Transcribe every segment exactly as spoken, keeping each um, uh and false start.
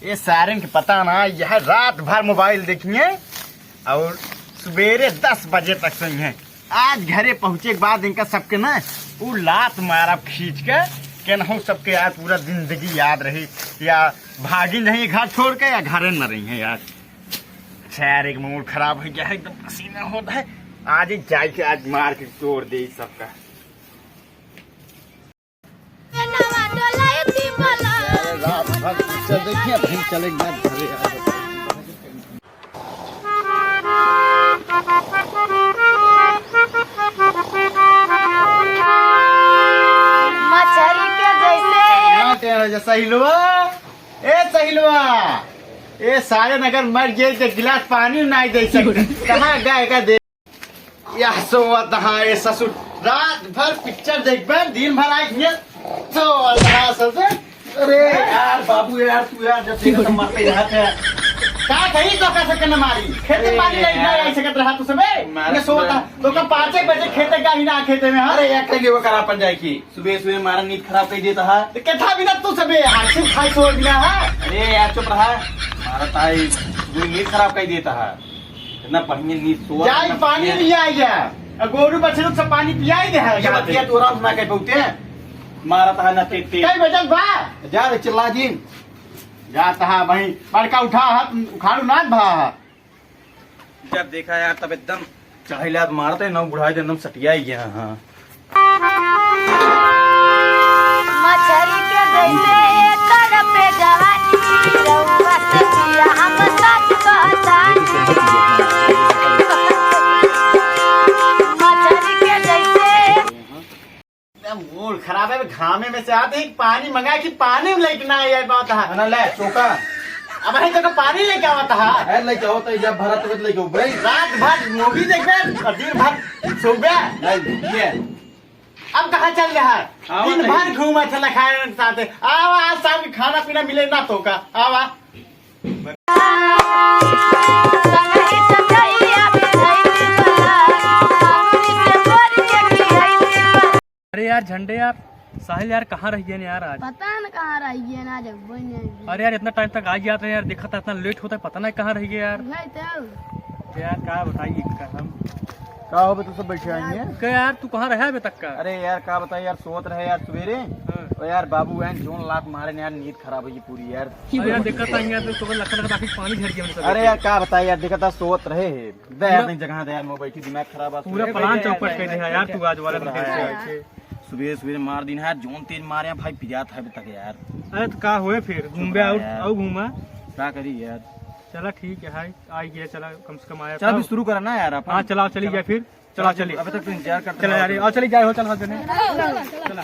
ये सारेन के पता ना, यह रात भर मोबाइल देखिए और सुबेरे दस बजे तक सोइहैं। आज घरे पहुँचे के बाद इनका सबके ना उ लात मारब खींच के, केनहू सबके यार पूरा जिंदगी याद रही। या भागी नहीं घर छोड़ के, या घरे न रही है यार। अच्छा यार, एक मूड खराब हो गया है, एकदम पसीना होता है। आज ही जाए के आज मार के तोड़ दे सबका। अरे रात भर पिक्चर देखिए, अभी चले एक बार घरे यार। मछरी के जैसे। हाँ, तेरा जैसा हिलवा। ए सहिलवा, ए सारे अगर मर गए तो गिलास पानी नहीं दे सकते। कहाँ गए का दे? यह सोवत हा ए ससुर, रात भर पिक्चर देखबे, दिन भर आए हियाँ सोवत हा ससुर। अरे यार बाबू यार, तू यार जब देखा तो मरते रहत है। का कही तो का सके न मारी, खेते अरे पानी नहीं यार। नहीं आई सकत रहा तू सबे। मारा ये सोवत हा, तो का पाँचे बजे खेते का ही ना खेते में, हाँ? अरे यार कहीं वो करा अपन जाए की, सुबह सुबह मारा नींद खराब कर देता है। तो कैथा बिना तू सबे हाथ से खाई सोवत बिना है? अरे यार चुप रहा, मारा ताई सुबह नींद खराब कर देता है। इतना बढ़िया नींद सोवा जाई, इतना पानी बढ़िया। लिया आइया। आ गोरू बछरू सब पानी पियाई दे है ये जाते। बतिया तो आराम से ना कह पाते हैं। मारा तहा ना ते, ते। कई बजल बा? जा रे चिल्ला जिन। जा तहा वहीं बड़का उठा हाथ उखाड़ू ना भा। जब देखा यार तब एकदम चढ़ाई लात मारते हैं, नौ बुढ़ाई एकदम सटिया ही गया। हाँ। मछरी के जैसे तड़पे जवानी, रउआ से जिया हम सच कहतानी। मछरी के जैसे। एकदम मूड खराब है, घामे में से आते ही पानी मंगा कि पानी लेके ना आए बात है। ना ले, चोका। अब है तो पानी लेके आवत है। अरे लेके आओ तो जब भरा तो लेके आओ भाई। रात भर मूवी देखबे और दिन भर सोबे। नहीं, ये। अब कहाँ चल रहा है? आवा दिन तो भर ही। घूमा चला खाए साथे। आवा, आज शाम के खाना पीना मिले ना तो का। आवा। अरे यार झंडे यार, साहिल यार कहाँ रह गए यार आज? पता न कहाँ रह गए ना, जब वही नहीं। अरे यार इतना टाइम तक आ गया था यार, देखा था इतना लेट होता है, पता नहीं कहाँ रह गए यार। वही तो। यार का बताइए का हम। का हो बे, तू सब बैठे आएंगे? का यार, तू कहाँ रहा अबे तक का? अरे यार, का बताई यार, सोवत रहे यार सुबेरे। हाँ। और यार बाबू बहन जोन लात मारे ने यार, नींद खराब हो गई पूरी यार। अरे यार, देखा था यार, तो सुबह लखा लखा आँखी पानी झड़ गया हमसे। अरे यार, का बताई यार, देखा था सोवत रहे है। दे यार, पूरा नहीं जगह दे यार, मैं बैठी दिमाग खराब है। पूरा प्लान चौपट कर दिया यार, तू आज वाला दिन से। सुबह सुबह मार दिन है, जोन तेज मारे हैं भाई, पिरात है अभी तक यार। अरे तो का होए फिर, घूमबे आउ, यार। आउ घूमा। का करी यार। चला ठीक है, हाय, आई गया, चला कम से कम आया चला, तब। अभी शुरू करा ना यार अपन। हाँ, चलाओ, चली चला। गया फिर। चला, चला, चली। अबे तक तो इंतजार करते चला रहो। यार, आओ, चली जाए हो, चला, चला। चला।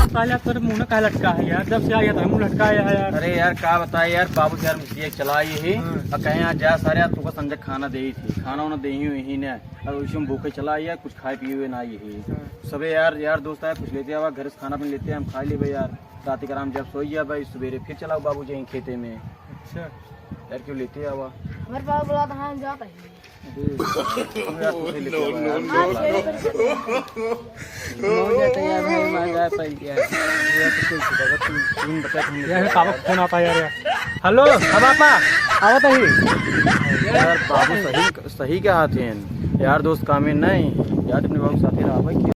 साले, अब तोरे मुंह ना काहे लटका है यार? जब से आ गया था, मुंह लटका है यार। अरे यार, का बताए यार, बाबू यार, मुझे चला ये ही। हाँ। और कहें, "आज जा सारे, आज तुमको संजय खाना दे ही थी, खाना वाना दे ही हुई ही ने।" और उसी में भूखे चला आया, कुछ खाए पिए हुए ना ये ही। हाँ। सबे यार, यार दोस्त आया, कुछ लेते आवा, घर से खाना पीना लेते हैं, हम खा लेबे यार। रात के आराम जब सोई जाबे, सुबेरे फिर चलाओ बाबू जी खेते में। अच्छा। यार क्यों लेते आवा? हमारे पापा बुलाता है, हम जाता है। अरे, तुम यार कुछ लेते आवा यार। No, no, no, no। हो जाता यार, मैं, मैं जाता ही यार। ये तो कोई सुबह का तुम, तुम बता, तुम यार, पापा का फोन आता है यार, यार। हेलो, हाँ पापा, आवत ही। यार बाबू सही, सही कहा थे यार, दोस्त कामे नहीं यार, अपने बाबू साथे रहा भाई।